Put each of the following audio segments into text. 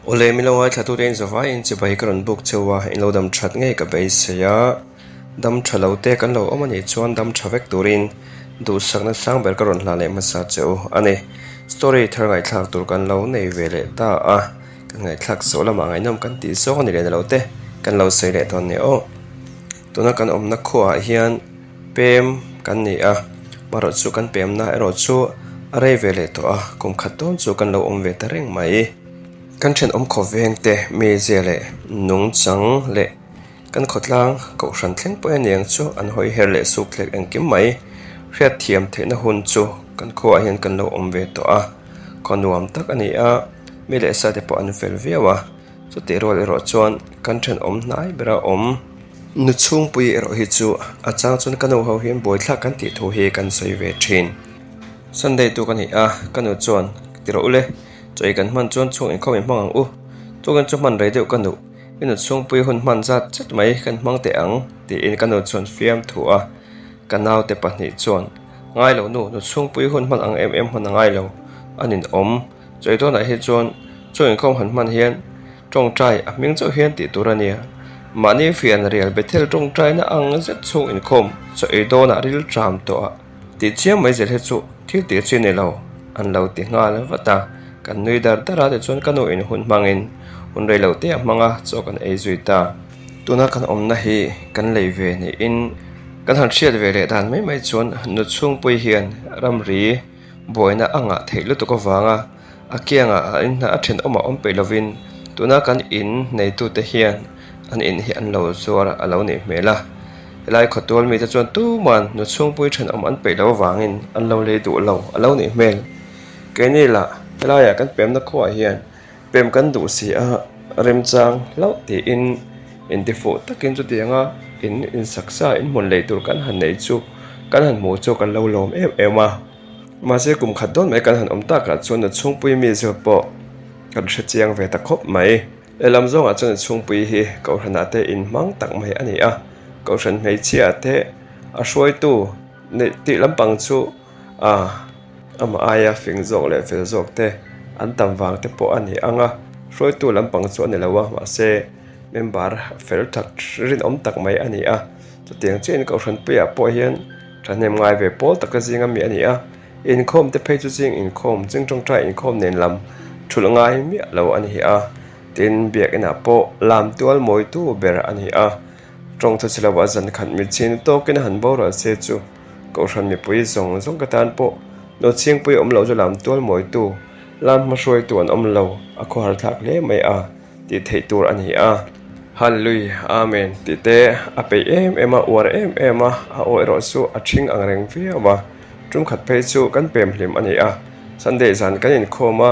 Awle min lo ngaithlatute in zavaiin chibai ka rawn buk cheu a, in lo dam that ngei ka beisei a, dam tha lo te kan lo awm a nih chuan dam tha vek turin duhsakna sang ber ka rawn hlan leh hmasa che u a ni. Story thar ngaihthlak tur kan lo nei ve leh ta a, kan ngaihthlak zawh lamah ngaihnawm kan tih zawk a ni leh na lo te kan lo sawi leh dawn nia aw. Tuna kan awmna khuaah hian pem kan ni a, marawh chu kan pemna erawh chu a rei ve leh tawh a, kum khat dawn chu kan lo awm ve ta reng mai. Kan thenawm khawveng te mizia leh nungchang leh kan khawtlang kohhran thleng pawh aniang chu an hawi her leh suk thlek engkim mai. Hriatthiam theihna hun chu kan khuaah hian kan lo awm ve tawh a, khaw nuam tak a ni a, mi leh sa te pawh an fel viau a. Chutih rual erawh chuan kan thenawm hnai bera awm. Nu chhungpui erawh hi chu a chang chuan ka nu ho hian buaithlak kan tih thu hi kan sawi ve thin. Sunday tu ka ni a, ka nu chuan ti rawh u le, chaw ei kan hman chuan chhung inkhawm in hmang ang u. Tukin chu hman rei deuh ka nuh, i nu chhungpui hun hman zat chat mai kan hmang teh ang tiin ka nu chuan fiam thu a. Ka naute pahnih chuan, Ngai lo nu, nu chhungpui hun hman ang em em hman a ngai lo, a ninawm. Chawi dawnah hi chuan chaw inkhawm han hman hian tawngtai a hming chauh hian tih tur a nia. Mahni fian rial Bethel tawngtaina ang zet chhung inkhawm chaw ei dawnah ril tram tawh a tih chiam mai zel hi chu thil tih chi ni lo an lo ti nghal vat a. Kan nui dar dar a tichuan ka nu in hun hmangin hun rei lo te a hmang a chaw kan ei zui ta. Tuna kan awmna hi kan lei ve niin kan han hriat ve leh dan mai mai chuan nu chhungpui hian ramri Buaina a ngah theih lutuk avanga a kiangah a in hna a thenawm a awm peih lovin tuna kan in neitute hian an in hi an lo zuar a lo nih hmel a. Helai khawtual mite chuan tuman nu chhungpui thenawm an peih loh avangin an lo lei duh lo a lo nih hmel. Keini lah helaiah kan pemna khuaah hian pem kan duh si a, remchang hlauh tiin intifuh takin chutianga in insaksa inhmun lei tur kan han nei chu kan han hmuh chu kan lo lawm em em a. Mahse kum khat dawn mai kan han awm takah chuan a chhungpui mi zawk pawh kan hre chiang ve ta khawp mai. Lehlam zawngah chuan a chhungpui hi Kohhranah te inhmang tak mai a ni a, Kohhran hmeichhia te a hruaitu neih tih lampang chu a amah aia fing zawk leh fel zawk te an tam vang te pawh a ni ang a, hruaitu lampang chu a ni lo a, mahse member fel that rinawm tak mai a ni a, chutiang chiahin Kohhran puiah pawh hian thahnem ngai ve pawl taka zinga mi a ni a, inkhawm te phei chu zing inkhawm, ching tawngtai inkhawm nen lam thulh ngai miah lo a ni a, tin biakinah pawh lam tual mawitu ber a ni a, tawng thu chi lovah zan khat mitchhin tawkin a han boral se chu Kohhran mipui zawng zawng ka tan pawh Nawchhingpui awm loh chu lam tual mawitu, lam hmahruaitu an awm lo, a khawhar thlak hle mai a tih theih tur a ni a. Hallelujah, Amen tih te a peih em em a, uar em em a, a aw erawh chu a ṭhing ang reng viau a. Tum khat phei chu kan pem hlim a ni a. Sunday zan kan inkhawm a,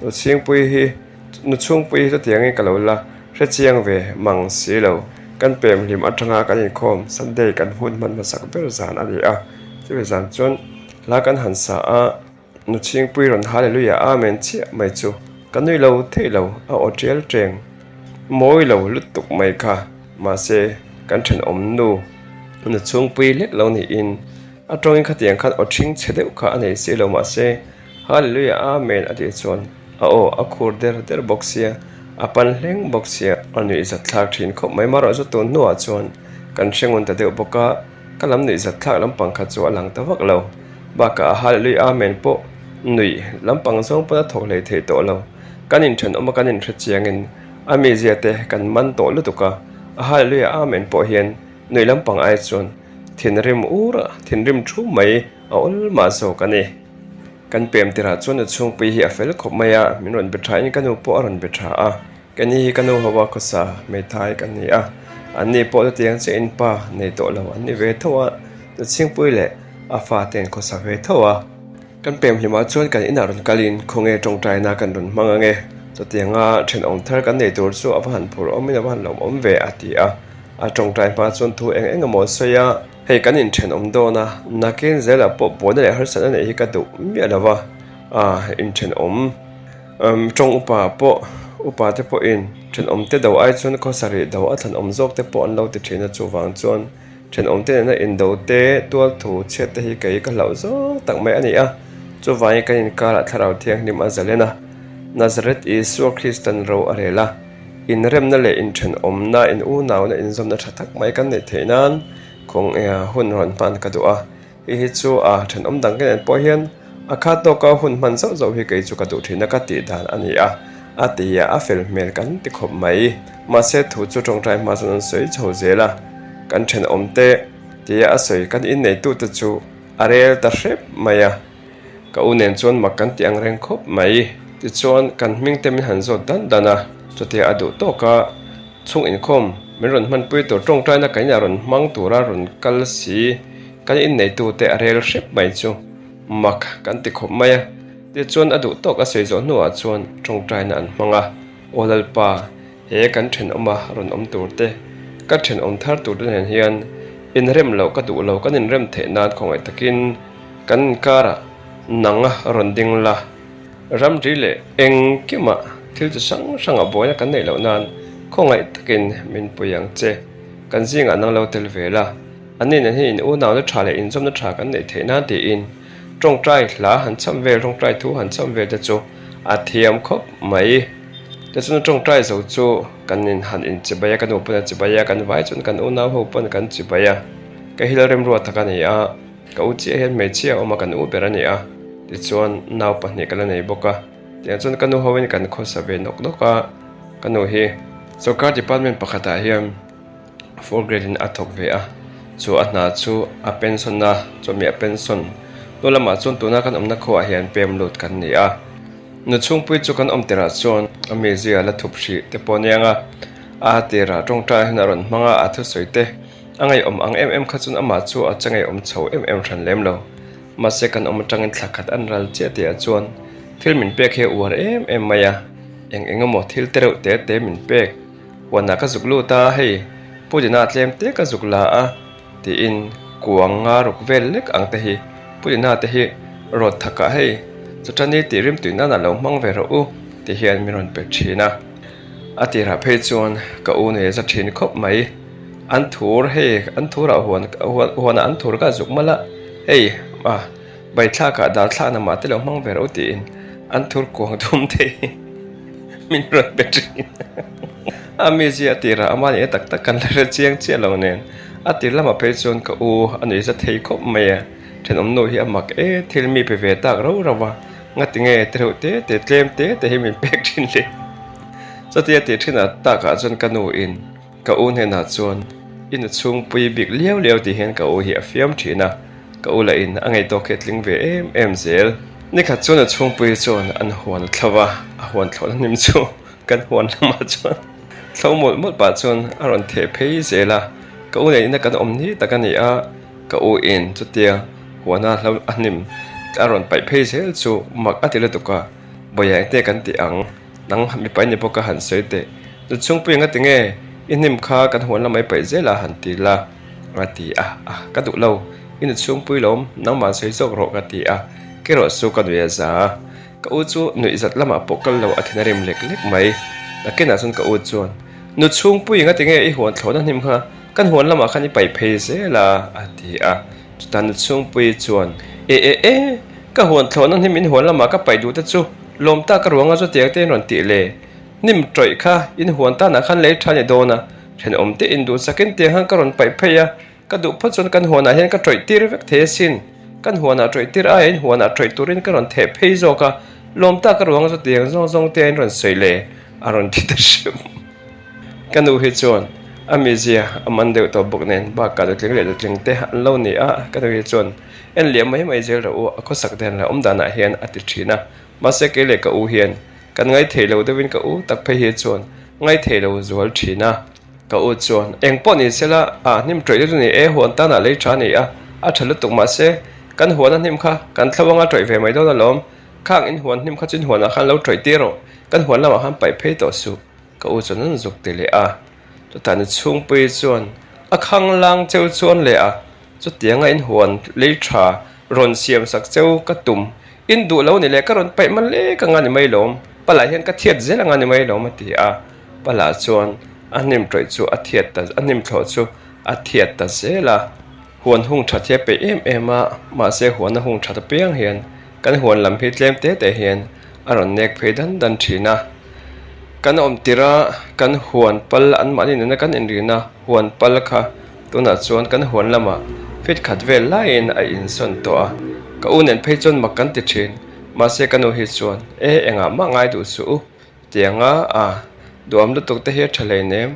Nuchhingpui hi, Nuchhungpui hi chutiangin ka lo la hre chiang ve mang si lo. Kan pem hlim atanga kan inkhawm Sunday kan hun hman hmasak ber zan a ni a. Chumi zan chuan hla kan han sa a. Nu chhingpui rawn Hallelujah Amen chiah mai chu ka nui lo thei lo, a aw tial teng mawi lo lutuk mai kha. Mahse, kan thenawm nu, nu chhungpui lek lo niin a tawngin khatiang khan aw thing chhe deuh kha a nei si lo mahse, Hallelujah Amen a tih chuan a aw a khur der der bawk sia, a pan hleng bawk sia, a nuihzat thlak thin khawp mai. Marawh chu tun hnuah chuan kan hre ngun ta deuh bawk a. Ka lam nuih zat thlak lampang kha chu a lang ta vak lo. Bakah a Hallelujah Amen pawh nuih lampang zawng pawn a thawk hlei thei tawh lo. Kan inthenawm a kan inhre chiangin a mizia te kan man tawh lutuk a, a Hallelujah Amen pawh hian nuih lampang ai chuan thinrim ur a, thinrim thu mai a awl mah zawk a ni. Kan pem tirah chuan a chhungpui hi a fel khawp mai a, min rawn be tha in ka nu pawh a rawn be tha a. Keni hi ka nu ho a khawsa hmeithai kan ni a, an ni pawh chutiang chiah in pa nei tawh lo an ni ve tho a, Nuchhingpui leh a fa te an khawsa ve tho a. Kan pem hlimah chuan kan inah rawn kalin khawnge tawngtaina kan rawn hmang ange, chutianga thenawm thar kan nei tur chu a va han phur awmin a va han lawmawm ve a ti a, a tawngtai hma chuan thu eng eng emaw a sawi a, hei kan inthenawm dawn a, nakin zelah pawh buaina leh harsatna neih hi ka duh miah lo va, ah inthenawm. Tawng upa pawh upa te pawhin thenawm te do ai chuan khawsarih do a thlanawm zawk te pawh an lo ti thin a, chuvang chuan thenawm te nena indo te tual thu chhiat te hi kei ka hlauh zawng tak mai a ni a, chuvangin kan inkarah thlarau thianghlim a zalen a, Nazareth Isua Kristan ro a rel a, inremna leh inthenawmna, in unauna inzawmna tha tak mai kan neih theih nan kawng hun rawn hman ka duh a. Hei hi chu a thenawm dang ka nen pawh hian a khat tawka hun hman zauh zauh hi kei chu ka duh thin a ka tih dan a ni a, a ti a, a fel hmel kan ti khawp mai. Mahse thu chu tawngtai hma chuan an sawi chho zel a, kan thenawm te tia a sawi kan inneitute chu a rel ta hrep mai a. Ka u nen chuan mak kan ti ang reng khawp mai. Tichuan kan hming te min han zawt dan dan a, chutia a duh tawk a, chhung inkhawm min rawn hmanpui tur tawngtaina kan inah rawn hmang tura rawn kal si kan inneitu te a rel hrep mai chu mak kan ti khawp mai a. Tichuan a duh tawk a sawi zawh hnuah chuan tawngtaina an hmang a, Aw Lalpa, he kan thenawma rawn awm tur te, ka thenawm thar tur te nen hian inrem loh ka duh lo, kan inrem theih nan khawngaih takin kan inkarah nang rawn ding la, ramri leh engkimah thil chi hrang hrangah buaina kan neih loh nan khawngaih takin min pui ang che, kan zingah nang lo tel ve la, anni nen hian in unauna tha leh inzawmna tha kan neih theih nan tiin tawngtai hla han cham vel, tawngtai thu han cham vel te chu a thiam khawp mai. Tichuan tawngtai zo chu kan in han in chibai a, ka nu pawn a chibai a, kan vai chuan kan unau ho pawn kan chibai a, ka hil remruat tak a ni a, ka u chiah hian hmeichhia a awm a, kan u ber a ni a, tichuan nau pahnih ka la nei bawk a, tiang chuan ka nu ho in kan khawsa ve nawk nawk a, ka nu hi sawrkar department pakhat ah hian fourth grade in a thawk ve a, chu a hna chu a pension a, chawhmeh a pension hnu lamah chuan tuna kan awmna khuaah hian pem lut kan ni a. Nu chhungpui chu kan awm tirah chuan a mizia la thup hrih te pawh aniang a, a tirah tawngtai hian a rawn hmang a, a thusawi te a ngaihawm ang em em kha chuan amah chu a che ngaihawm chho em em hran lem lo. Mahse kan awm atangin thla khat an ral chiah tihah chuan thil min pek hi a uar em em mai a, eng eng emaw thil te reuh te te min pek. Huanah ka zuk lut a, hei Pudina tlem te ka zuk la a. Tiin kuang nga ruk vel lek ang te hi Pudina te hi rawt thakah hei chawṭani tih rimtui nana lo hmang ve rawh u ti hian min rawn pe thin a. A tirah phei chuan ka u nei za thin khawp mai. An thur hei an thurah huan huanah an thur ka zuk malh a, hei a baithlakah dal thlakna mah te lo hmang ve rawh u tiin an thur kuang thum te hi min rawn pe thin a. A mizia a tirah a mahni tak tak kan la hre chiang chiah lo nen. A tir lamah phei chuan ka u a nuih za thei khawp mai a, thenawm nu hi a mak e, thil mi pe ve tak rau rau a, ngati nge te reuh te te tlem te te hi min pek thin le. Chutia tih thinah takah chuan ka nu in ka u hnenah chuan i nu chhungpui bik liau liau tih hian ka u hi a fiam thin a, ka u lah in a ngaih tawk hi a tling ve em em zel. Nikhat chuan a chhungpui chuan an huan a thlo a, a huan thlawhna hnim chu Kan huan lamah chuan thlo mawlh mawlh pah chuan a rawn theh phei zel a, ka u nen ina kan awm ni tak a ni a, ka u in chutia huana hlo a hnim a rawn paih phei zel chu mak a ti lutuk a, Bawihah engte kan ti ang, nang mipa i ni bawk a han sawi teh, nu chhungpui anga tinge i hnim kha kan huan lamah i paih zel a han ti la a ti a, a ka duh lo, i nu chhungpui lawm nangmah sawi zawk rawh ka ti a, kerawh chu ka nuih a za. Ka u chu nuih zat lamah pawh kal lo a then a rem lek lek mai. Nakinah chuan ka u chuan, Nu chhungpui enga tinge i huan thlawhna hnim kha kan huan lamah khan i paih phei zel a? a ti a. Chutah nu chhungpui chuan, E e e, ka huan thlawhna hnim in huan lamah ka paih duh te chu lawm tak a ruanga chutiang te in rawn tih le. Hnim tawih kha in huan tanah khan lei tha ni dawn a, thenawm te induhsakin tiang khan ka rawn paih phei a, Ka duh phawt chuan kan huanah hian ka tawih tir vek thei asin. Kan huanah tawih tir aiin huanah tawih turin ka rawn theh phei zawk a, lawm tak a ruang chutiang zawng zawng te in rawn sawi le, a rawn ti ta hrim. Ka nu hi chuan a mizia a man deuh tawh bawk nen bakah nutling leh nutling te an lo ni a, ka nu hi chuan en liam mai mai zel rawh u, a khawsak dan leh awm danah hian a ti thin a. Mahse kei leh ka u hian kan ngaithei lo deuhin ka u tak phei hi chuan ngaithei lo zual thin a. Ka u chuan, Eng pawh ni sela, a hnim tawih lutuk ni e, huan tanah lei tha a ni a, a tha lutuk mahse, kan huan a hnim kha kan thlo anga tawih ve mai dawn alawm, khang in huan hnim kha chu in huanah khan lo tawih tir rawh, kan huan lamah khan paih phei tawh suh, ka u chuan an zuk ti leh a. Chutah ni chhungpui chuan a khang lang cheu chuan leh a, chutianga in huan lei tha rawn siam sak cheu ka tum, in duh lo ni leh ka rawn paih man lek anga ni mai lawm, palah hian ka thiat zel anga ni mai lawm a ti a. Palah chuan a hnim tawih chu a thiat ta a hnim thlawh chu a thiat ta zel a. Huan hung that hi a peih em em a, mahse huan a hung that apiang hian kan huan lam hi tlem te te hian A rawn nek phei dan dan thin a. Kan awm tirh a, kan huan pal anmahni nena kan inrina huan pal kha tunah chuan kan huan lamah fit khat vel laiin a insawn tawh a. Ka u nen phei chuan mak kan ti thin, mahse ka nu hi chuan, E engah mah ngai duh suh u, tianga a duham lutuk te hi a tha hleinem,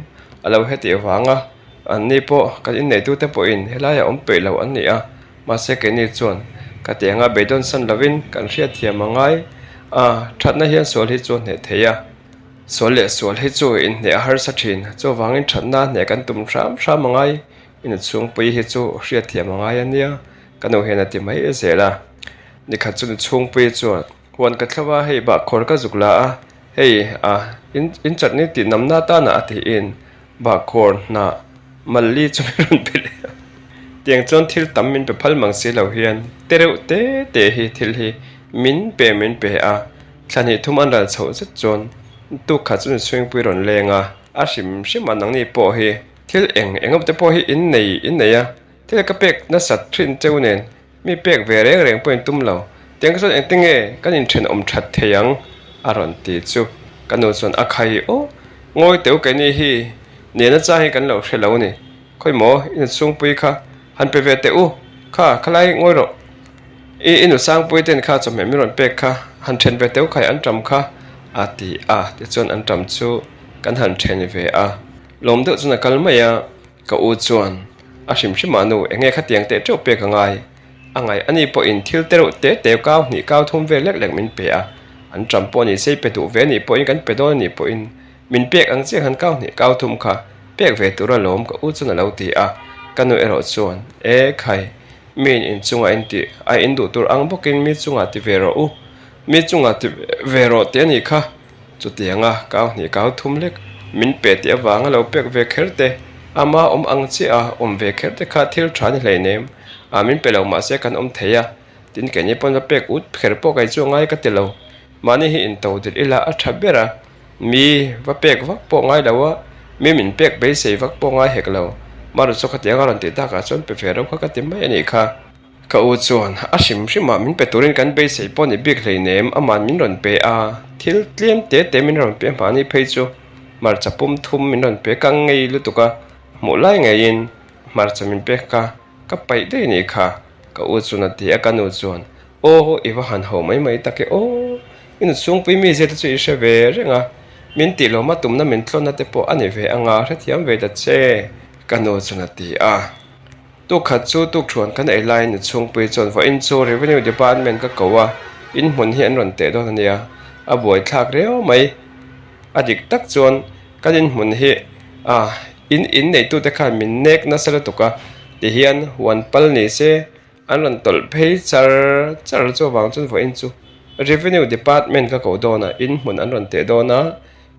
a lo hetih vang a, anni pawh kan inneitute pawhin helaiah awm peih lo an ni a. Mahse keini chuan ka ti anga beidawn san lovin kan hriatthiam a ngai a, thatna hian sual hi chu a hneh thei a, sual leh sual hi chu inhneh a harsa thin, chuvangin thatna hneh kan tum hram hram a ngai, ina chhungpui hi chu hriatthiam a ngai a nia, ka nu hian a ti mai zel a. Nikhat chu nu chhungpui chuan huan ka thlo a, hei bahkhawr ka zuk la a, hei a in in chutney tih namna atana a tiin Bahkhawr hnah Malli chu min rawn pe leh a, tiang chuan thil tam min pe phal mang si lo hian te reuh te te hi thil hi min pe min pe a, thla hnih thum an ral chhoh zet chuan tuk khat chu chhungpui rawn leng a, a hrim hrim a nangni pawh hi thil eng eng emaw te pawh hi in nei in nei a, thil ka pek nasat thin cheu nen Mi pek ve reng reng pawhin tum lo, tiang ka chuan engtin nge kan inthenawm that thei ang? a rawn ti chu ka nu chuan a khai aw, ngawi teu keini hi nena chang hi kan lo hre lo ni, khawi maw i nu chhungpui kha han pe ve teh u, kha khalai ngawi rawh, i i nu sangpui ten kha chawhmeh min rawn pek kha han then ve teu khai an tam kha a ti a, tichuan an tam chu kan han then ve a, lawm deuh chuan a kal mai a. Ka u chuan, A hrim hrim ah nu, enge khatiang teh teuh pek a ngai? A ngaih a ni pawhin thil te reuh te te kau hnih kau thum vel lek lek min pe a, an ṭam pawh ni sei pe duh ve anih pawhin kan pe dawn anih pawhin min pek ang chiang han kau hnih kau thum kha pek ve tur alawm ka u chuan a lo ti a, ka nu erawh chuan, E khai, miin inchungah in tih a in duh tur ang bawkin mi chungah ti ve rawh u, mi chungah ti ve rawh tih anih kha. Chutianga kau hnih kau thum lek min pe tih avanga lo pek ve kher te, ama awm ang chiah a awm ve kher te kha thil tha ni hleinem a min pe lo mahse kan awm thei a, tin keini pawn va pek ut kher pawh kei chu a ngai ka ti lo. Mahni hi into dilh ila a tha ber a, mi va pek vak pawh ngai lo a, mi min pek beisei vak pawh ngai hek lo. Maru chu khatianga rawn tih takah chuan pe ve ro kha ka ti mai a nih kha. Ka u chuan a hrim hrimah min pe turin kan beisei pawh ni bik hleinem, aman min rawn pe a, thil tlem te te min rawn pe hmani phei chu hmarcha pum thum min rawn pe ka ngei lutuk a, hmuh lai ngeiin hmarcha min pek ka ka paih daih nih kha, ka u chuan a ti a, ka nu chuan aw i va han ho mai mai tak e aw, i nu chhungpui mi zia te chu i hre ve reng a, min tih lawma tumna min tlawnna te pawh a ni ve anga hrethiam ve ta che, ka nu chuan a ti a. Tuk khat chu tukthuan kan ei laiin nu chhungpui chuan vawiin chu Revenue Department ka ko a, in hmun hi an rawn teh dawn a nia, a buaithlak riau mai. A dik tak chuan kan in hmun hi ah in in neitute khan min nek nasa lutuk a, tihian huan pal ni se an rawn tawlh phei char char chuvang chuan vawiin chu Revenue Department ka ko dawn a, in hmun an rawn teh dawn a.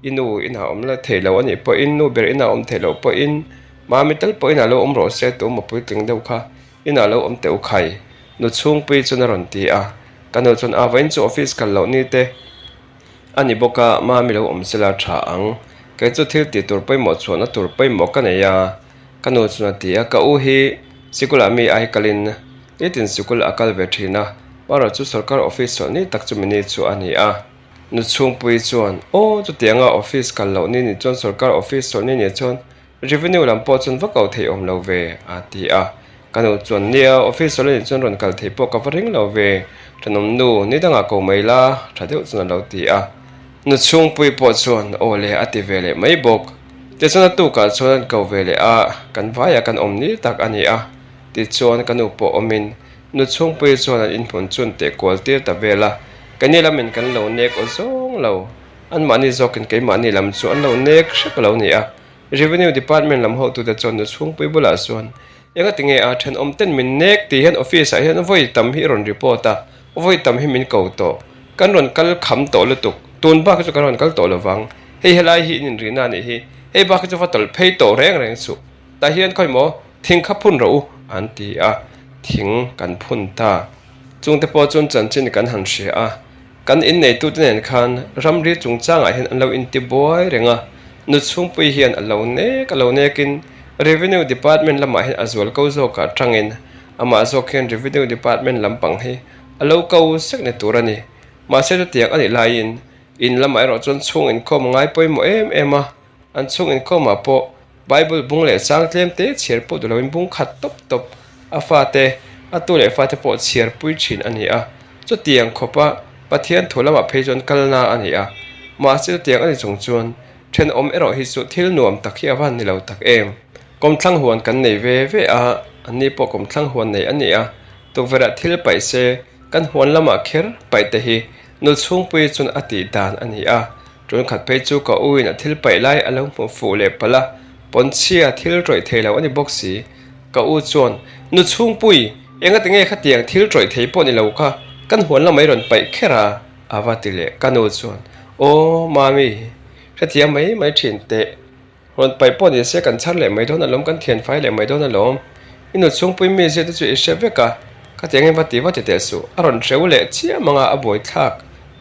I nu inah awm la theih loh a nih pawhin, nu ber inah awm theih loh pawhin, mami tal pawh inah lo awm rawh se tum a puitling deuh kha inah lo awm teh u khai, nu chhungpui chuan a rawn ti a. Ka nu chuan a vawiin chu office kal loh ni te a ni bawk a, mami lo awm sela tha ang. Kei chu thil tih tur pawimawh chhuahna tur pawimawh ka nei a, ka nu chuan a ti a. Ka u hi sikulah mi ai kalin nitin sikul a kal ve thin a, marawh chu sorkar office chhuah ni tak chu mi ni chu a ni a. Nu chhungpui chuan, Aw, chutianga office kal loh ni ni chuan sorkar office sawn ni ni chuan revenue lam pawh chuan va ko thei awm lo ve, a ti a. Ka nu chuan, Nia, office sawn anih chuan rawn kal thei pawh ka va ring lo ve, thenawm nu, ni dangah ko mai la, tha deuh chuan a lo ti a. Nu chhungpui pawh chuan, Aw le, a ti ve leh mai bawk. Tichuan a tukah chuan an ko ve leh a, kan vaiah kan awm ni tak a ni a, tichuan ka nu pawh awmin Nu chhungpui chuan an inhmun chun teh kual tir ta vel a, keini lamin kan lo nek aw zawng lo. Anmahni zawkin keimahni lam chu an lo nek hrep a lo ni a. Revenue Department lam hotute chuan nu chhungpui bulah chuan, Engati nge a thenawm ten min nek tih hian office ah hian vawi tam hi i rawn report a, vawi tam hi min ko tawh. Kan rawn kal kham tawh lutuk, tun bak hi chu kan rawn kal tawh lovang. Hei helai hi in inrihna a nih hi, hei bak hi chu va tawlh phei tawh reng reng suh. Tah hian khawi maw thing kha phun rawh u an ti a, thing kan phun ta. Chungte pawh chuan chanchin kan han hria a, kan inneitute nen khan ramri chungchangah hian an lo inti buai reng a, nu chhungpui hian a lo nek a lo nekin Revenue Department lamah hian a zual ko zawkah tangin amah zawk hian Revenue Department lampang hi a lo ko sek ni tur a ni. Mahse chutiang a nih laiin in lamah erawh chuan chhung inkhawm a ngai pawimawh em em a, an chhung inkhawmah pawh Bible bung leh chang tlem te chhiar pawh duh loin bung khat tawp tawp a fate, a tu leh fate pawh chhiar pui thin a ni a. Chutiang khawpa Pathian thu lamah phei chuan kalna a ni a. Mahse chutiang a ni chung chuan thenawm erawh hi chu thil nuam tak hi a van ni lo tak em. Kawmthlang huan kan nei ve ve a, anni pawh kawmthlang huan nei a ni a. Tukverhah thil paih se kan huan lamah kher paih te hi nu chhungpui chuan a tih dan a ni a. Tunkhat phei chu ka u in a thil paih lai a lo hmuh fuh leh palh a, pawnchhia thil ṭawih thei lo a ni bawk si. Ka u chuan, Nu chhungpui, engati nge khatiang thil ṭawih thei pawh ni lo kha kan huan lamah i rawn paih kher a? a va ti leh. Ka nu chuan, Aw, Mami, hrethiam mai mai ṭhin teh. Rawn paih pawh ni se kan chhar leh mai dawn alawm, kan thian fai leh mai dawn alawm. I nu chhungpui mi zia te chu i hre vek a, khatiang in va ti va ti teh suh. A rawn hreu leh chiam anga a buai thlak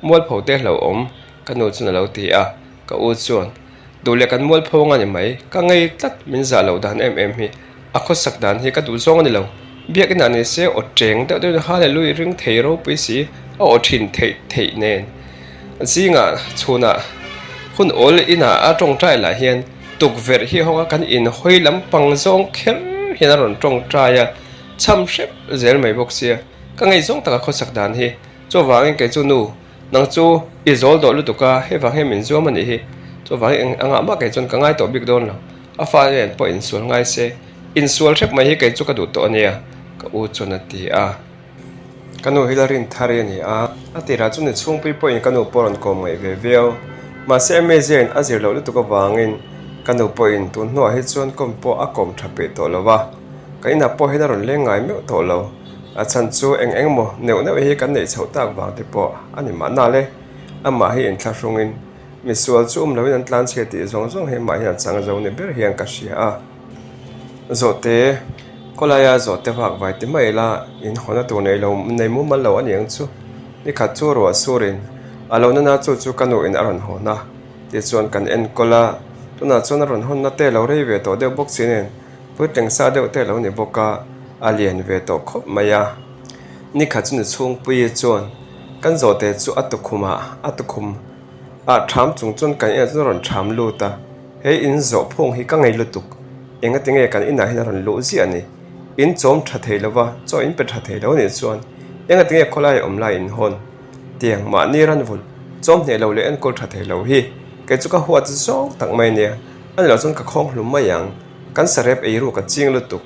mualpho te hlauhawm, ka nu chuan a lo ti a. Ka u chuan, Duh leh kan mualpho anga ni mai, ka ngei tlat min zah loh dan em em hi. A khawsak dan hi ka duh zawng a ni lo. Biakinah ni se aw cheng deuh deuhin Hallelujah ring thei ropui si, a aw thin theih theih nen. Zingah chhunah hun awl inah a tawngtai lah hian tukverh hi hawnga kan inhawi lampang zawng kher hian a rawn tawngtai a, chham hrep zel mai bawk sia. Ka ngaihzawng taka khawsak dan hi chuvangin kei chu nu Nang chu i zawl dawh lutuk a, hei vang hian min zuam a nih hi. Chuvangin eng angah mah kei chuan ka ngai tawh bik dawn lo. A fa nen pawh insual ngai se, insual hrep mai hi kei chu ka duh tawh a nia, ka u chuan a ti a. Ka nu hi la rin thar i a ni a, a tirah chu ni chhungpui pawhin ka nu pawh a rawn kawm ngaih ve viau. Mahse a mezia in a zir loh lutuk avangin ka nu pawhin tun hnuah hi chuan kawm pawh a kawm tha peih tawh lo va. Ka inah pawh hian a rawn leng ngai meuh tawh lo. A chhan chu eng eng maw neuh neuh hi kan neih chhoh tak vang te pawh a ni mahna le. Amah hi inthlahrungin misual chu um loin an tlanchhia tih zawng zawng hi amah hian a chang zo ni ber hian ka hria a. Zawhte, khawlaia zawhte vak vai ti mai ila inhawna tur nei lo nei mumal lo a ni ang chu. Nikhat chu ruah surin a lo nana chu chu ka nuin a rawn hawn a. Tichuan kan enkawl a, tunah chuan a rawn hawnna te lo rei ve tawh deuh bawk si nen. Puitling sa deuh te lo ni bawk a, a lian ve tawh khawp mai a. Nikhat chu ni chhungpui chuan kan zawhte chu a tukhum ah a tukhum ah ṭham chung chuan kan inah chuan a rawn ṭham lut a, he in zawh phung hi ka ngei lutuk, engati nge kan inah hian a rawn luh ziah a ni. In chawm ṭha thei lo va, chaw in pe ṭha thei lo a nih chuan engati nge khawlai awm lai in hawn tiang mahni ranvulh chawm hneh lo leh enkawl ṭha thei lo hi kei chu ka huat zawng tak mai nia, a ni lo chuan ka khawng hlum mai ang. Kan sarep ei ruk a ching lutuk,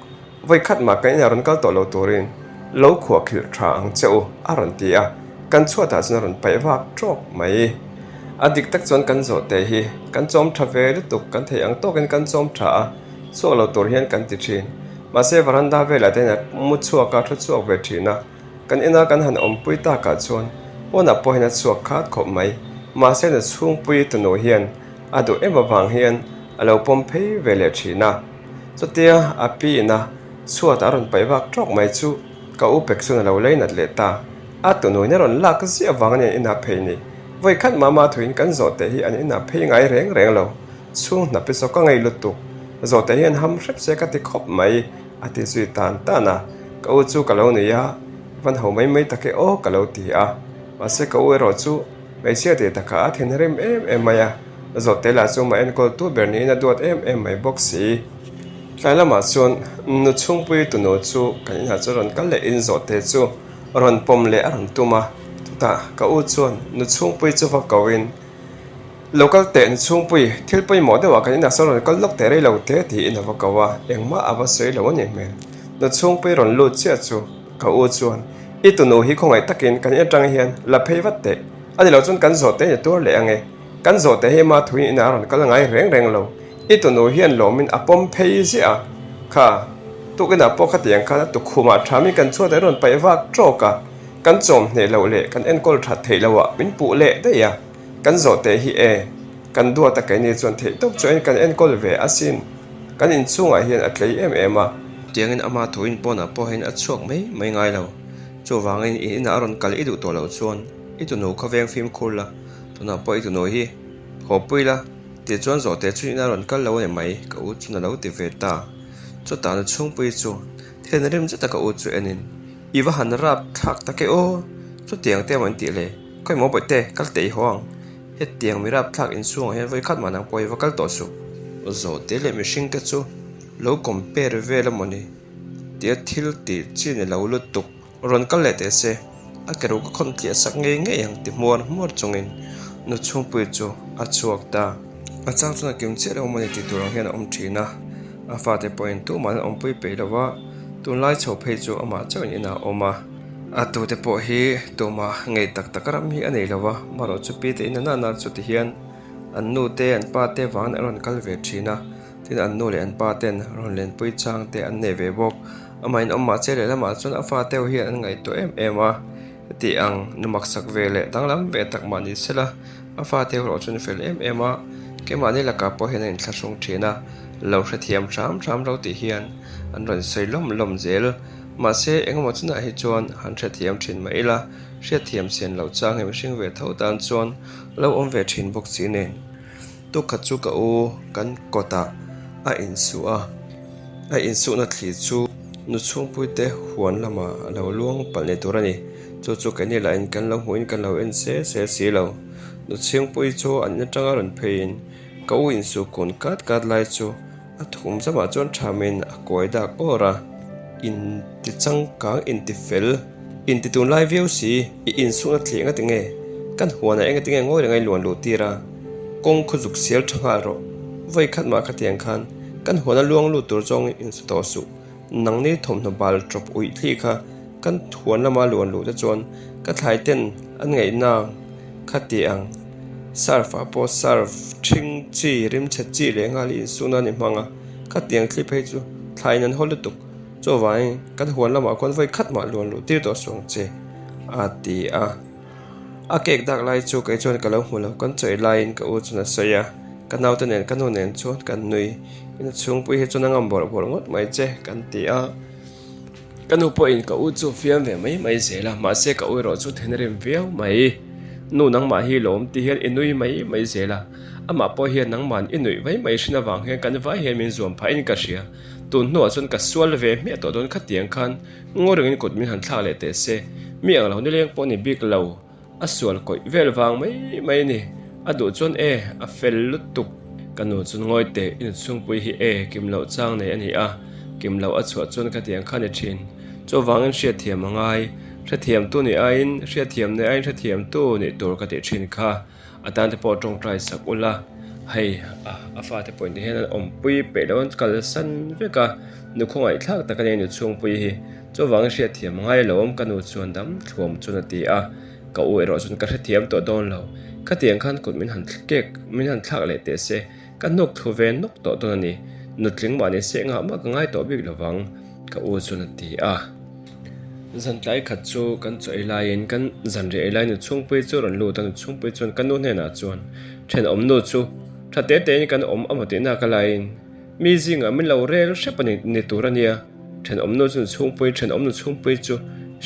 vawi khat mah kan inah rawn kal tawh lo turin lo khuah khilh tha ang che u, a rawn ti a, kan chhuatah chuan a rawn paih vak tawk mai. A dik tak chuan kan zawhte hi kan chawm tha ve lutuk, kan theih ang tawkin kan chawm tha a, chhuak lo tur hian kan ti thin. Mahse varanda velah te hian a mu chhuak a, thu chhuak ve thin a, kan ina kan han awmpui takah chuan pawnah pawh hian a chhuak khat khawp mai. Mahse na chhungpui tunu hian A duh em avang hian a lo pawm phei ve leh thin a. Chutia a pi ina chhuat a rawn paih vak tawk mai chu ka u pek chuan a lo lei nat leh ta. A tunuin a rawn lak ziah avang a ni an inah phei ni. Vawi khat mama thuin kan zawhte hi an inah phei ngai reng reng lo. Chhung hnap hi saw ka ngei lutuk. Zawhte hian ham hrep se ka ti khawp mai a ti zui tan tan a. Ka u chu ka lo nui a, van ho mai mai tak e aw ka lo ti a. Mahse ka u erawh chu Hmeichhia tih takah a thinrim em em mai a, Zawhte lah chu mah enkawl tu ber niin a duat em em mai bawk si. Tlai lamah chuan nu chhungpui tunu chu kan inah chuan rawn kal lehin Zawhte chu rawn pawm leh a rawn tum a, chutah ka u chuan nu chhungpui chu va koin, Lo kal teh nu chhungpui, thil pawimawh deuhah kan inah sawn rawn kal lawk teh rei lo te tiin a va ko a, engmah a va sawi lo a ni hmel. Nu chhungpui rawn lut chiah chu ka u chuan, I tunu hi khawngaih takin kan in atang hian la phei vat teh. A ni lo chuan kan zawhte in a tuar leh ang e. Kan zawhte hi ma thuin inah a rawn kal ngai reng reng lo. I tunu hian lawmin a pawm phei ziah a. Kha, tukinah pawh khatiang khan a tukhumah thamin kan chhuatah in rawn paih vak tawk a. Kan chawm hneh loh leh kan enkawl that theih loh ah min puh leh daih a. Kan zawhte hi e, kan duat a keini chuan theih tawp chuan kan enkawl ve asin. Kan inchhungah hian a tlei em em a. Tiangin ama thuin pawnah pawh hian a chhuak mai mai ngai lo. Chuvangin i inah a rawn kal i duh tawh loh chuan i tunu kha veng fimkhur la, tunah pawh i tunu hi haw pui la tih chuan zawhte chu inah a rawn kal lo a ni mai, ka u chuan a lo ti ve ta. Chutah nu chhungpui chu thinrim zeta ka u chu enin, I va han rap thlak tak e aw, chutiang te maw in tih le? Khawi maw Bawihte, kal teh i haw ang. Hetiang mi rapthlak inchhungah hian vawikhat mah nang pawh i va kal tawh suh. Zawhte leh mihringte chu lo compare vel a mawni tia thil tih chi ni lo lutuk. Rawn kal leh teh se, a ke ruk a khawn tliah sak ngei ngei ang ti hmuar hmuar chungin nu chhungpui chu a chhuak ta. A chang chuan a kim chiah lo mawni tih tur ang hian a awm thin a, a fate pawhin tumah an awmpui peih lo va, tunlai chho phei chu amah chauhin inah a awm a. A tute pawh hi tumah ngei tak tak ram hi a nei lo va, marawh chu pi te in a nana chu ti hian an nu te an pa te vangin an rawn kal ve thin a. Tin, an nu leh an pa ten rawn lenpui chang te an nei ve bawk. Amah in awm mah che lehlamah chuan a fa teuh hian an ngaihtuah em em a. Heti ang nu maksak ve leh danglam ve tak mah ni sela, a fa teuh erawh chuan fel em em a. Keimahni lakah pawh hian a inthlahrung thin a, lo hrethiam hram hram lo tih hian an rawn sawi lawm lawm zel. Mahse, engemaw chunah hi chuan han hrethiam thin mah ila, hriatthiam sian loh chang hi mihring ve tho tan chuan lo awm ve thin bawk si nen. Tukhat chu ka u kan kawtah a insuh a, a insuhna thli chu nu chhungpuite huan lamah a lo luang palh ni tur a ni. Chu chu keini lahin kan lo hmuhin kan lo en se se si lo. Nu chhingpui chu an atanga rawn pheiin ka u insuh kun kat kat lai chu A thum zamah chuan thamin a kawi dak awr a, inti changkang, inti fel, inti tunlai viau si, i insukna thleh nga tinge? Kan huanah enga tinge ngawi reng a i luan luh tir a, kawng khaw zuk sial tha nghal rawh. Vawi khat mah khatiang khan kan huana luang lut tur zawng insu tawh suh. Nangni thawmhnaw bal tawp uih thli kha kan huan lama luan luh te chuan ka thlai ten an ngaihna kha ti ang. Surf ah pawh surf ṭhing chi rimchhe chi leh nghal hi insuk nan i hmang a, khatiang thli phei chu thlaiin an haw lutuk. Chuvangin kan huan lamah khuan vawi khat mah luan luh tir tawh suh ang che a ti a. A cake dak lai chu kei chuan ka lo hmu lo, kan chawi laiin ka u chuan a sawi a, ka naute nen ka nu nen chuan kan nui. Ina chhungpui hi chuan a ngam bawrh bawrh ngawt mai che kan ti a. Ka nu pawhin ka u chu fiam ve mai mai zel a, mahse ka u erawh chu then rim viau mai. Nu nangmah hi lawm ti hian i nui mai mai zel a, amah pawh hian nangman i nuih mai mai hrin avang hian kan vai hian min zuam phahin ka hria. Tun hnuah chuan ka sual ve hmiah tawh dawn khatiang khan ngaw rengin kut min han thlak leh teh se, mi ang lo nileng pawh ni bik lo. A sual kawih vel vang mai mai a ni. A duh chuan e, a fel lutuk. Ka nu chuan ngawi teh, i nutchhungpui hi e, kim loh chang nei a ni a, kim loh a chhuah chuan khatiang kha ni thin. Chuvangin hriatthiam a ngai. Hrethiamtu nih aiin, hriatthiam nei aiin hrethiamtu nih tur ka tih thin kha. A tan te pawh tawngtai sak ula, hei a fate pawh inti hian an awmpui peih loh an kalsan vek a, nu khawngaihthlak tak a ni nu chhungpui hi. Chuvangin hriatthiam a ngai lo awm ka nu chuan dam thluam chuan a ti a, ka u erawh chuan ka hrethiam tawh dawn lo. Khatiang khan kut min han kek min han thlak leh teh se, ka hnuk thlu ve nawk tawh dawn a ni. Nutling mah ni se engah mah ka ngai tawh bik lovang ka u chuan a ti a. Zan tlai khat chu kan chaw ei laiin kan zanriah ei lai nu chhungpui chu rawn lut a, nu chhungpui chuan ka nu hnenah chuan thenawm nu chu tha te tein kan awm a maw tihna ka laiin mi zingah min lo rel hrep a ni tur a nia, thenawm nu chu nu chhungpui thenawm nu chhungpui chu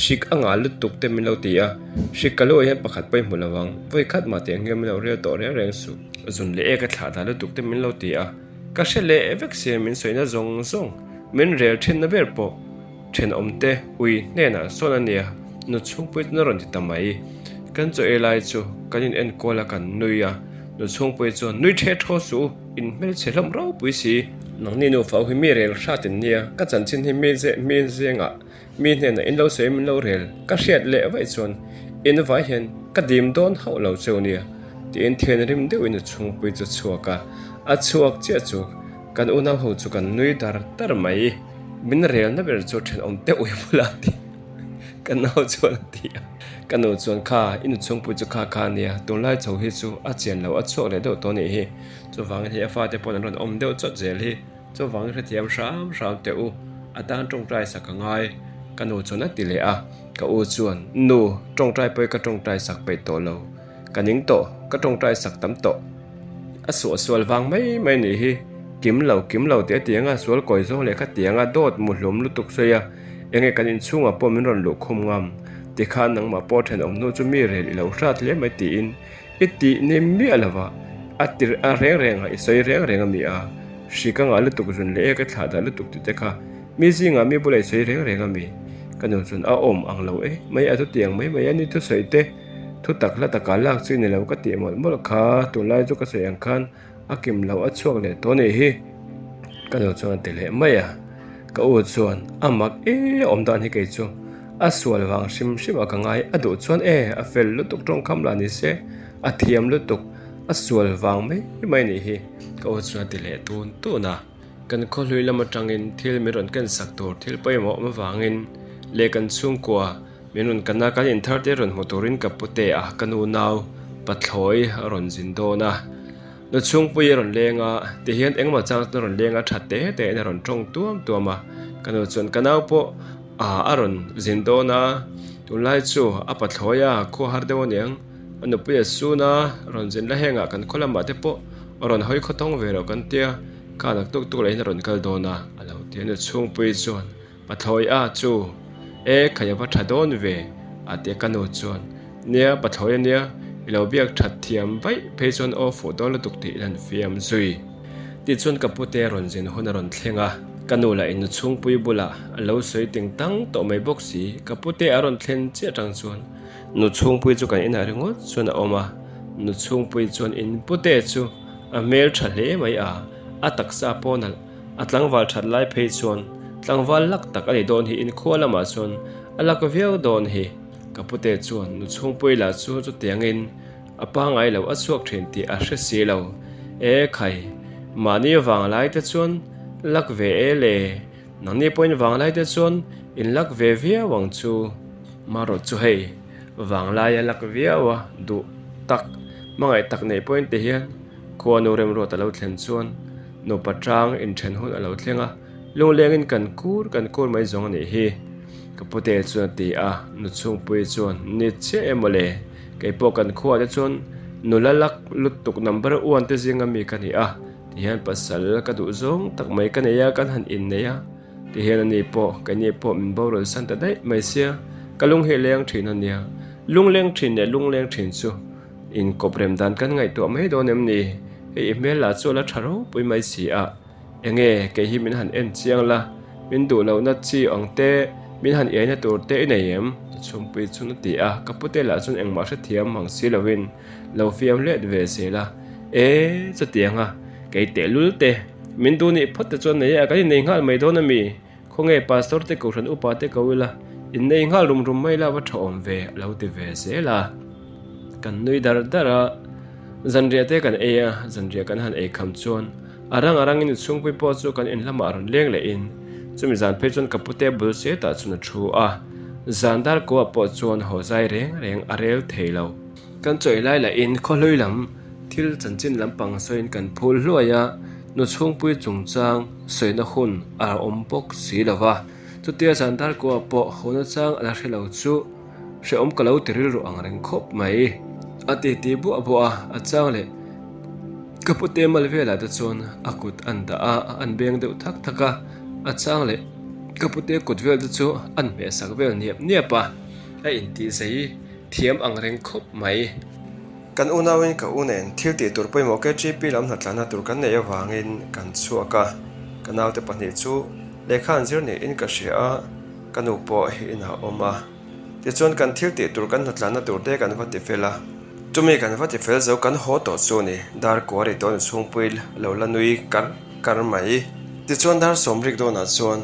hrik a ngal lutuk te min lo ti a, hrik ka luah hian pakhat pawh i hmu lo ang, vawi khat mah tiang hian min lo rel tawh reng reng suh. Zun leh e ka thlah dah lutuk te min lo ti a, ka hre leh vek sia min sawina zawng zawng min rel thenna ber pawh. Thenawmte ui hnenah sawn a nia, nu chhungpui chuan a rawn ti ta mai. Kan chaw ei lai chu kan in enkawl a kan nui a, nu chhungpui chuan nui the thaw suh u, in hmelchhe hlawm ropui si. Nangni nufa u hi mi rel hrat in nia, ka chanchin hi mi mi zengah mi hnenah in lo sawi min lo rel ka hriat leh vaih chuan in vai hian ka dim dawn hauh lo cheu nia tiin thianrim deuhin nu chhungpui chu a chhuak a, a chhuak chiah chu kan unau ho chu kan nui dar dar mai. Min relna ber chu thenawm deuh i bula ti ka nau chuan a ti a. Ka nu chuan kha i nu chhungpui chu kha kha a nia, tunlai chho hi chu a chian lo a chhuak leh deuh tawh a nih hi. Chuvangin hei a fate pawhin an rawn awm deuh chawt zel hi. Chuvangin hrethiam hram hram teh u, a tan tawngtai sak a ngai ka nu chuan a ti leh a. Ka u chuan nu tawngtai pawhin ka tawngtai sak peih tawh lo, ka ning tawh, ka tawngtai sak tam tawh. A suahsual vang mai mai nih hi. Kim lo, kim lo tih a ti anga sual kawi zawng leh kha tianga dawt mu hlum lutuk sawi a, enge kan inchhungah pawh min rawn luh khum ngam. Tikhan nangmah pawh thenawm hnu chu mi rel i lo hrat hle mai tiin i tih ni miah lova a tir a reng reng a i sawi reng reng a mi a, hri ka ngah lutuk zun leh e ka thlah dah lutuk tih te kha mi zingah mi bula i sawi reng reng a mi. Ka nu chuan a awm ang lo e mai a chutiang mai mai a ni thusawi te. Thutak hla takah lak chi ni lo ka tih mawlh mawlh kha, tunlai chu ka sawi ang khan a kim loh a chhuak leh tawh anih hi. Ka nu chuan a ti leh mai a, ka u chuan a mak e awm dan hi kei chu a sual vang hrim hrim a ka ngai, a duh chuan e a fel lutuk tawngkham lah ni se a thiam lutuk a sual vang mai mai anih hi ka u chuan a ti leh tun tun a. Kan khawhlui lam atangin thil min rawn ken sak tur thil pawimawh awm avangin leh kan chhungkua min rawn kana kan inthar te rawn hmu turin ka pute a ka nu nau pathlawi a rawn zin dawn a. Nu chhungpui a rawn leng a, tihian engemaw chang chuan a rawn leng a tha te te in a rawn tawng tuam tuam a. Ka nu chuan ka nau pawh a rawn zin dawn a, tunlai chu a pathlawi a khua har deuh aniang. A nupui a sun a, rawn zin la hengah kan khaw lamah te pawh a rawn hawi khawthawng ve loh kan tia, kha nak tuk tuk lahin a rawn kal dawn a, a lo ti a. Nu chhungpui chuan, Pathlawi a chu, e khai a va tha dawn ve, a ti a. Ka nu chuan, Nia, pathlawi a nia, i lo biak that thiam vaih phei chuan aw fuh dawn lutuk tiin an fiam zui. Tichuan ka pute rawn zin hun a rawn thleng a, ka nu lah in nu chhungpui bulah a lo sawi ting tang tawh mai bawk si, ka pute a rawn thlen chiah atang chuan Nu chhungpui chu kan inah ringawt chuan a awm a, nu chhungpui chuan in pute chu a hmel tha hle mai a, a taksa pawh nalh, a tlangval that lai phei chuan tlangval lak tak a ni dawn hi inkhua lamah chuan a lak viau dawn hi. Ka pute chuan nu chhungpui lah chu chutiangin a pangai lo a chhuak thin tih a hre si lo, E khai, mahni vanglai te chuan lak ve e le, Nangni pawhin vanglai te chuan in lak ve viau ang chu. Marawh chu hei, vanglai a lak viau a, duh tak, hmangaih tak neih pawhin ti hian khuanu remruat a lo thlen chuan nupa tang inthen hun a lo thleng a, lunglengin kan kur kan kur mai zawng a nih hi. Ka pute chuan a ti a, nu chhungpui chuan, Ni chiah em mawle, kei pawh kan khuaah te chuan nula lak lutuk number one te zinga mi ka ni a, Tihian pasal ka duh zawng tak mai ka nei a, kan han innei a, tihian ani pawh keini pawh min boral san ta daih mai sia, ka lung hi leng thin a nia, lungleng thin leh lungleng thin chu inkawp rem dan kan ngaihtuah mai dawn em ni? Hei i hmel lah chu a la tha ropui mai si a, enge kei hi min han en chiang la, min duh lohna chi ang te, min han iaina tur te i nei em? Chhungpui chuan a ti a, ka pute lah chuan engmah hrethiam mang si lovin Lo fiam let ve zel a, E, chutiang a, kei tehlul te, min duh nih phawt te chuan nei a, kan innei nghal mai dawn a mi? Khawnge Pastor te Kohhran upa te ko ila, innei nghal rum rum mai la va tha awm ve, a lo ti ve zel a. Kan nui dar dar a, zanriah te kan ei a, zanriah kan han ei kham chuan a rang a rangin chhungpui pawh chu kan in lamah rawn leng lehin chumi zan phei chuan ka pute bul setah chuan a thu a, zan dar kuah pawh chuan haw zai reng reng a rel thei lo. Kan chawih lai lahin khawhlui lam thil chanchin lampang sawiin kan phul hluai a, nu chhungpui chungchang sawina hun a awm bawk si lo va. Chutia zan darkua pawh haw nachang a la hre lo chu hrehawm ka lo ti rilru ang reng khawp mai. A titi buah buah a, a chang leh ka pute mal velah te chuan a kut an dah a, an beng deuh thak thak a, a chang leh ka pute kut vel te chu an hmehsak vel niap niap a, a intihzei. Thiam ang reng khawp mai. Kan unauin ka u nen thil tih tur pawimawh KGP lam hnatlana tur kan neih avangin kan chhuak a, ka naute pahnih chu lehkha an zir niin ka hria a, ka nu pawh hi inah a awm a. Tichuan kan thil tih tur kan hnatlana tur te kan va ti fel a, chumi kan va ti fel zo kan haw tawh chu ni, dar kuari dawn chhungpui lo la nui kar kar mai. Tichuan dar sawmrik dawnah chuan.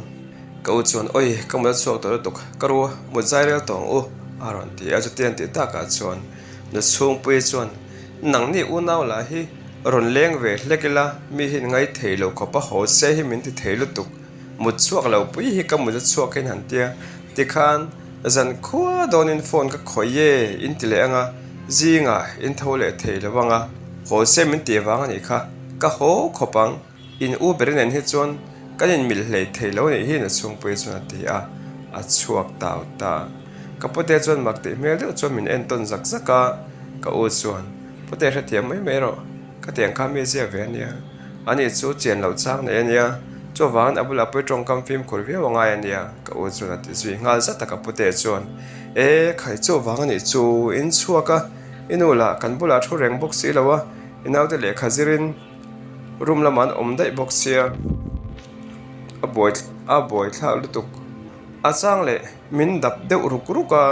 Ka u chuan, Oi, ka mut a chhuak tawh lutuk, ka ru mut zai rel tawh ang u, a rawn ti a. Chutiang tih takah chuan nu chhungpui chuan, Nangni unau lah hi rawn leng ve hlek ila, mi hi ngai thei lo khawp a, haw se hi min ti thei lutuk, mut chhuak lo pui hi ka mut a chhuak hian han tia, tikhan zan khua dawnin phone ka khawih e, in ti leh ang a, zingah in tho leh thei lo ang a, haw se min tih vang a nih kha, ka haw khawp ang. In u ber nen hi chuan kan inmilh hlei thei lo nih hi na chhungpui chuan a ti a, a chhuak tau ta. Ka pute chuan mak tih hmel deuh chuan min entawn zak zak a, ka u chuan, Pute hrethiam mai mai rawh, ka tiang kha mi ziak ve a nia, ani chu chian loh chang nei a nia, chuvangin a bulah pawh i tawngkam fimkhur viau a ngai a nia, ka u chuan a ti zui nghal zat a, ka pute chuan, E, khai chuvang a nih chu, in chhuak a, i nu lah kan bulah thu reng bawk si lo a, i naute lehkha zirin, Room lamah an awm daih bawk sia a buai a buai thlak lutuk a chang leh min dap deuh ruk ruk a.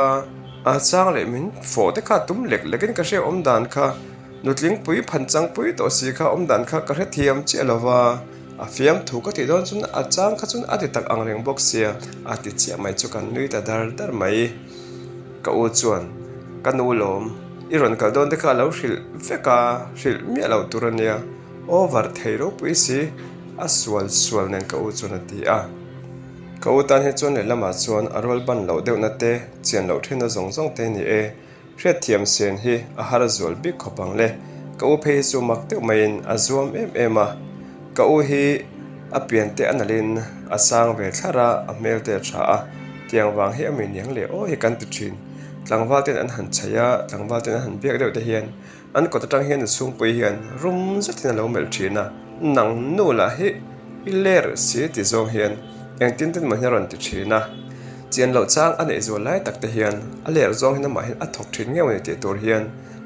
A chang leh min fawh te kha tum lek lekin ka hria awm dan kha nutling pui phan chang pui tawh si kha awm dan kha ka hrethiam chiah lo va, a fiamthu ka tih dawn chuan a chang kha chuan a ti tak ang reng bawk sia a ti chiah mai chu kan nui ta dar dar mai. Ka u chuan ka nu lawm i rawn kal dawn te kha a lo hrilh vek a, hrilh miah loh tur a nia, over thei ropui si a sual sual nen ka u chuan a ti a. Ka u tan hi chuan lehlamah chuan a rual ban loh deuhna te, chian loh thinna zawng zawng te ni e. Hriatthiam sen hi a har zual bik khawp ang le. Ka u phei hi chu mak deuh maiin a zuam em em a. Ka u hi a pian te a nalhin a sang ve thlar a, a hmel te a tha a. Tiang vang hi a mi niang leh aw hi kan ti thin. Tlangval ten an han chhaih a, tlangval ten an han biak deuh te hian An kawt atang hian a chhungpui hian rum zetin a lo melh thin a, Nang nu lah hi i ler si ti zawng hian engtin tin mah hi a rawn ti thin a. Chian loh chang a neih zual lai tak te hian a ler zawng hian amah hian a thawk thin ngeuh a ni tih tur hian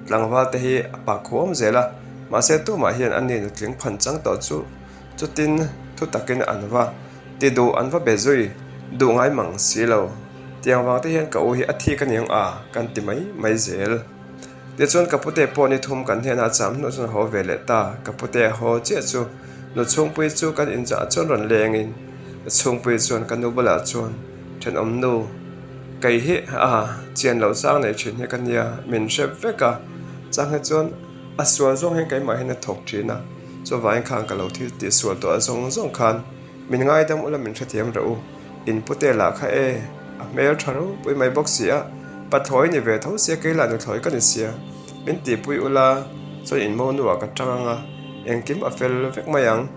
tlangval te hi a pak huam zel a, mahse tumah hian a ni nutling phan chang tawh chu chutin thu takin an va ti duh an va be zui duh ngai mang si lo. Tiang vang te hian ka u hi a thik a niang a kan ti mai mai zel. Tichuan ka pute pawh ni thum kan hnenah cham hnuh chuan a haw ve leh ta. Ka pute a haw chiah chu nu chhungpui chu kan inzah chuan rawn lengin nu chhungpui chuan ka nu bulah chuan thenawm nu kei hi a chian loh chang nei thin hi ka nia min hre vek a chang hi chuan a sual zawng hian keimah hian a thawk thin a chuvangin khan ka lo thil tih sual tawh zawng zawng khan min ngaidam ula min hrethiam reuh u. In pute lah kha e, a hmel tha ropui mai bawk si a, pathlawi ni ve tho sia kei lah nuthlawi ka ni sia, min tihpui ula chuan in mo nuah ka tang ang a, engkim a fel vek mai ang.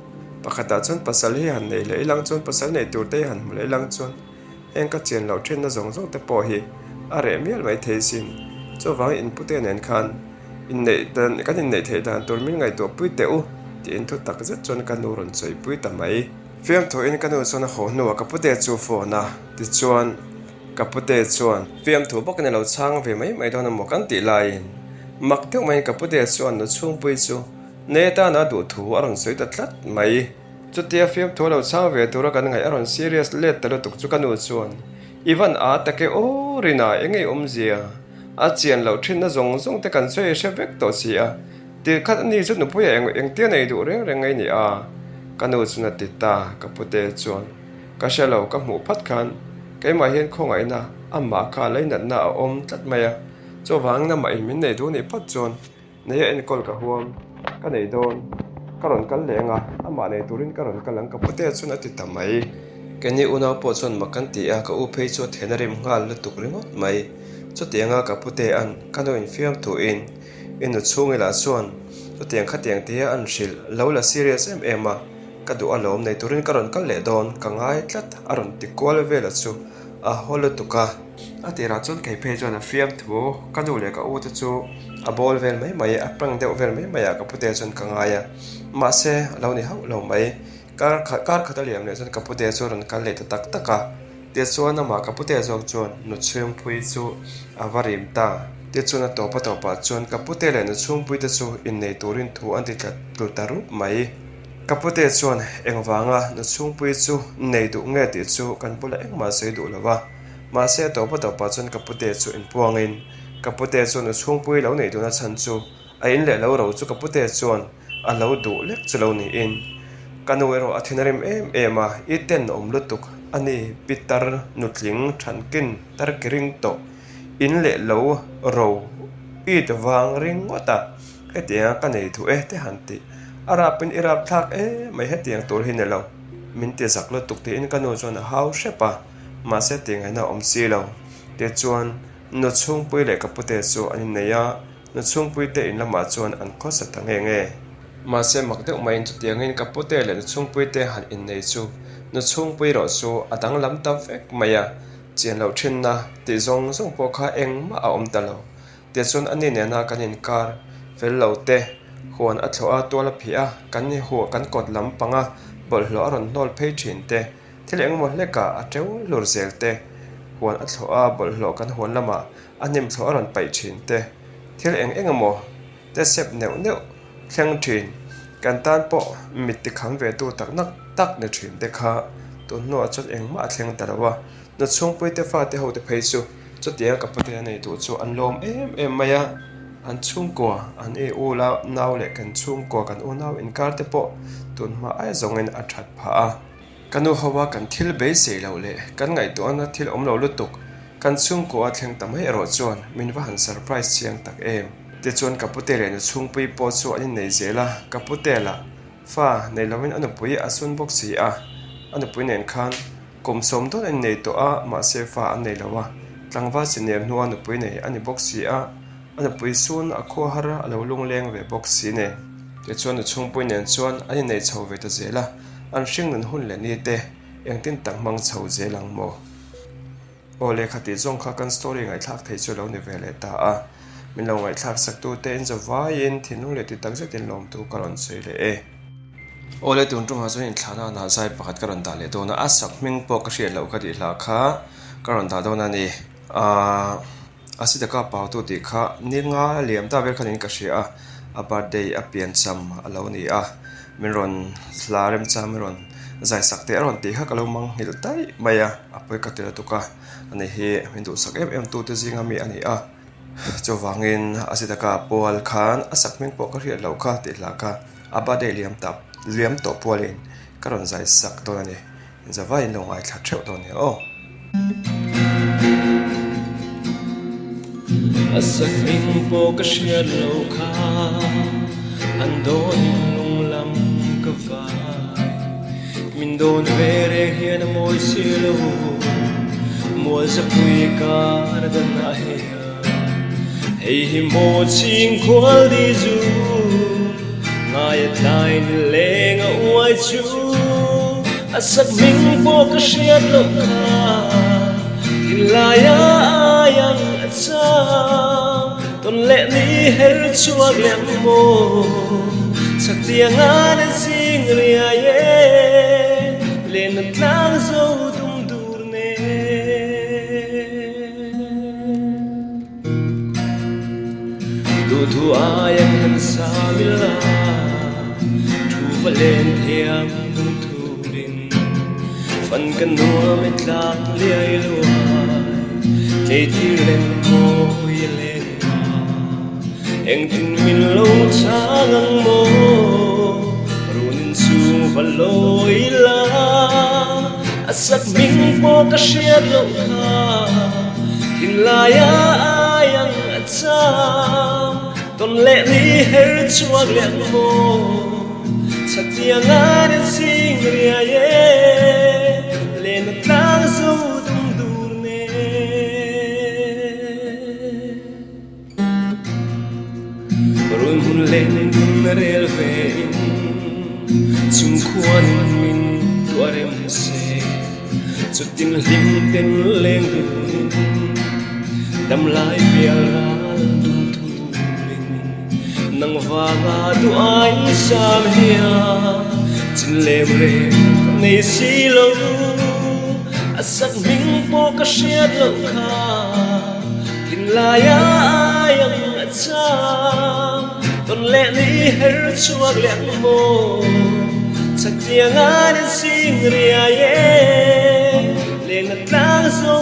Pakhatah chuan pasal hi han nei leh ilang chuan pasal nei tur te hi han hmu leh ilang chuan heng ka chian loh thenna zawng zawng te pawh hi a reh mial mai thei sin. Chuvangin in pute nen khan inneih dan kan inneih theih dan tur min ngaihtuah pui teh u tiin thu tak zet chuan ka nu rawn chawipui ta mai. Fiamthuin ka nu chuan a haw hnuah ka pute chu phone a, tichuan ka pute chuan fiamthu bawkin a lo chhang ve mai mai dawn a maw kan tih laiin mak deuh maiin ka pute chuan nu chhungpui chu nei atana a duh thu a rawn sawi ta tlat mai. Chutia fiamthu a lo chhang ve tura kan ngaih a rawn serious let ta lutuk chu ka nu chuan I van a tak e aw Rina eng ei awmzia a chian loh thinna zawng zawng te kan sawi hre vek tawh si a, Tir khat a ni chu nupuia eng engtia nei duh reng reng ngei ni a, ka nu chuan a ti ta, ka pute chuan ka hre lo ka hmuh phat khan keimah hian khawngaihna amah kha leinatna a awm tlat mai a, chuvangin amah in min nei duh nih phawt chuan nei a enkawl ka huam ka nei dawn ka rawn kal leh ang a, amah nei turin ka rawn kal ang ka pute chuan a ti ta mai. Keini unau pawh chuan mak kan ti a, ka u phei chu a then a rim nghal lutuk ringawt mai, chutianga ka pute an ka nu infiam thuin I nu chhungila chuan chutiang khatiang te an hrilh lo la serious em em a, ka duh alawm nei turin ka rawn kal leh dawn ka ngai tlat a rawn ti kual vel a chu a haw lutuk a. A tirah chuan kei phei chuan a fiam thu ka nu leh ka u te chu a bawl vel mai mai a prank deuh vel mai mai ah ka pute chuan ka ngai a mahse a lo ni hauh lo mai kar kar khat a liam leh chuan ka pute chu a rawn kal leh ta tak tak a. Tichuan amah ka pute zawk chuan nu chhungpui chu a va rim ta. Tichuan a tawp a tawpah chuan ka pute leh nu chhungpui te chu innei turin thu an ti tlat tlu ta rup mai. Ka pute chuan engvanga nu chhungpui chu nei duh nge tih chu kan bulah engmah sawi duh lo va. Mahse a tawp a tawpah chuan ka pute chu inpuangin ka pute chuan nu chhungpui lo neih duhna chhan chu A in leh lo ro chu ka pute chuan a lo duh lek chu lo niin ka nu erawh a thin a rim em em a, i tenawm lutuk a ni pitar nutling thankin tarki ring tawh in leh lo ro it vang ringawt a, hetianga ka nei duh e te han tih a rapin i rap thlak em mai hetiang tur hi ni lo min ti zak lutuk tiin ka nu chuan a hau hrep a, mahse tih ngaihna a awm si lo tichuan nu chhungpui leh ka pute chu an innei a. Na chhungpuite in lamah chuan an khawsa ta nge nge. Mahse mak deuh maiin chutiangin ka pute leh na chhungpuite han innei chu na chhungpui erawh chu a danglam ta vek mai a, chian loh thinna tih zawng zawng pawh kha engmah a awm ta lo. Tichuan ani nena kan inkar fel lo te, huan a thlawh a, tual a phih a, kan kan kawt lam panga bawlhhlawh a rawn hnawl phei thin te, thil engemaw hlekah a teu hlur zel te, huan a thlawh a, bawlhhlawh kan huan lamah A hnim thlawh a rawn paih thin te, thil eng eng emaw te sep neuh neuh thleng thin, kan tan pawh mit tikham ve tu tak nak tak ni thin te kha tun hnuah chuan engmah a thleng ta lo a, nu chhungpui te fate ho te phei chu. Chutianga ka pute a nei duh chu an lawm em em mai a, an chhungkua, an i u la nau leh kan chhungkua kan unau inkar te pawh tunhma ai zawngin a that phah a. Ka nu ho a kan thil beisei loh leh kan ngaihtuahna thil awm lo lutuk kan chhungkua a thleng ta mai erawh chuan min va han surprise chiang tak em. Tichuan ka pute leh nu chhungpui pawh chu an innei zel a, ka pute lah fa nei loin a nupui a sun bawk si a, a nupui nen khan Kum 70 an innei tawh a, mahse fa an nei lo a, tlangval senior hnua nupui nei a ni bawk si a, a nupui sun a khua har a lo lungleng ve bawk si nen. Tichuan nu chhungpui nen chuan an innei chho ve ta zel a, an hring nun hun leh ni te engtin tak hmang chho zel ang maw? Aw lehkha tih zawng kha kan story ngaihthlak thei chu a lo ni ve leh ta a, min lo ngaihthlak sak tu te in zavaiin thinlung leh ti tak zetin lawmtu ka rawn sawi leh e. Aw le tun tumah chuan inthlahna anah zai pakhat ka rawn dah leh dawn a, a sak hming pawh ka hriat loh ka tih hla kha ka rawn dah dawn a ni. Ahh a si taka pautu tih kha ni nga liam ta vel khanin ka hria a, a birthday a piancham a lo ni a, min rawn hla remchang min rawn zai sak teh a rawn tih kha ka lo mang nghilh daih mai a, a pawi ka ti lutuk a, ani hi min duhsak em em tute zinga mi a ni a. Chuvangin a si taka pual khan a sak hming pawh ka hriat loh kha tih hla kha a birthday liam tak liam tawh pualin ka rawn zai sak dawn a ni. Zavaiin lo ngaithla theuh dawn nia aw. A sak hming pawh ka hriat loh kha an dawnin lung lam ka vai. Min dawn ve reng hian a mawi si lo, mual zapui kar a dan ah hian. Hei hi maw chhing khual di zu, ngai a tlai ni leng a uai chu. A sak hming pawh ka hriat loh kha, thinlai a aiang a chang. Tawn leh ni her chhuak lem maw, chak tiang an a zing riai e, len a tlang zo dum dur nen. Duhthu aiang han sam ila, thu va len thiam dum thurin. Fan ka nuam e tlang liai luai, tleitir lem mawi a leng a. Engtin min lo chhang ang maw, run inchhung va lawi la. A sak hming pawh ka hriat loh kha, thinlai a aiang a cham. Tawn leh ni her chhuak leh ang maw. Chhaktiang an in zing riai e, len a tlang zo dum dur nen. Run hmun len dun a rel ve in, chung khuan in min tuah rem se. Chutin hlim ten leng dun in, dam lai pial ral dum thul in. Nang vanga duh ai sam hian chin lem reng ka nei si lo. A sak hming pawh ka hriat loh kha thinlai a aiang a cham. Tawn leh ni her chhuak leh ang maw chak tiang an in sing riai e len a tlang zo.